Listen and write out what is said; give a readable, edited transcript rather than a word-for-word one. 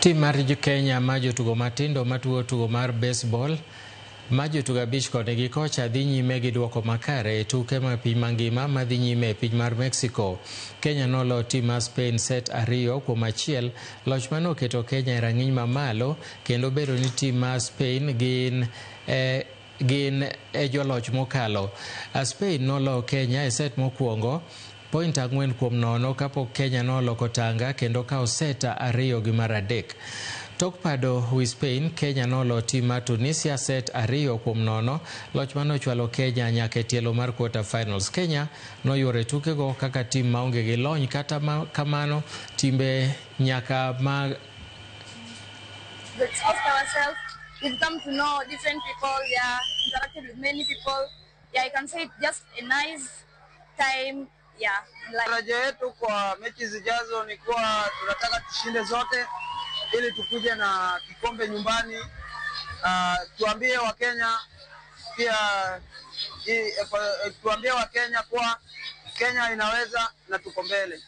Tim mar Kenya ma jotugo matindo matugo tugo mar baseball ma jotugo 5 koni gi kocha dhi nyime gi duoko makare e tuke mag piny mangima madhi nyime e piny mar Mexico. Kenya nolo tim mar Spain set 2-1, loch mane oketo Kenya e rang'iny mamalo kendo bedo ni tim mar Spain gin e joloch mokalo. Spain nolo Kenya e set mokwongo point 4-0 kapok Kenya noloko tanga kendo kawo set 2 gi mar 3. Tok pado wi Spain, Kenya nolo tim mar Tunisia set 2-0, loch mane ochwalo Kenya nyaka e tielo mar quarter finals. Kenya noyuoro e tukego kaka tim maonge gi lony, kata kamano timbe nyaka ma ourselves. We've come to know different people, yeah, interacted with many people. Yeah, I can say it's just a nice time. Yeah, tarajio yetu kwa mechi zijazo ni kuwa tunataka tushinde zote ili tukuje na kikombe nyumbani. Tuambie Wakenya pia, tuambie Wakenya kuwa Kenya inaweza na tuko mbele.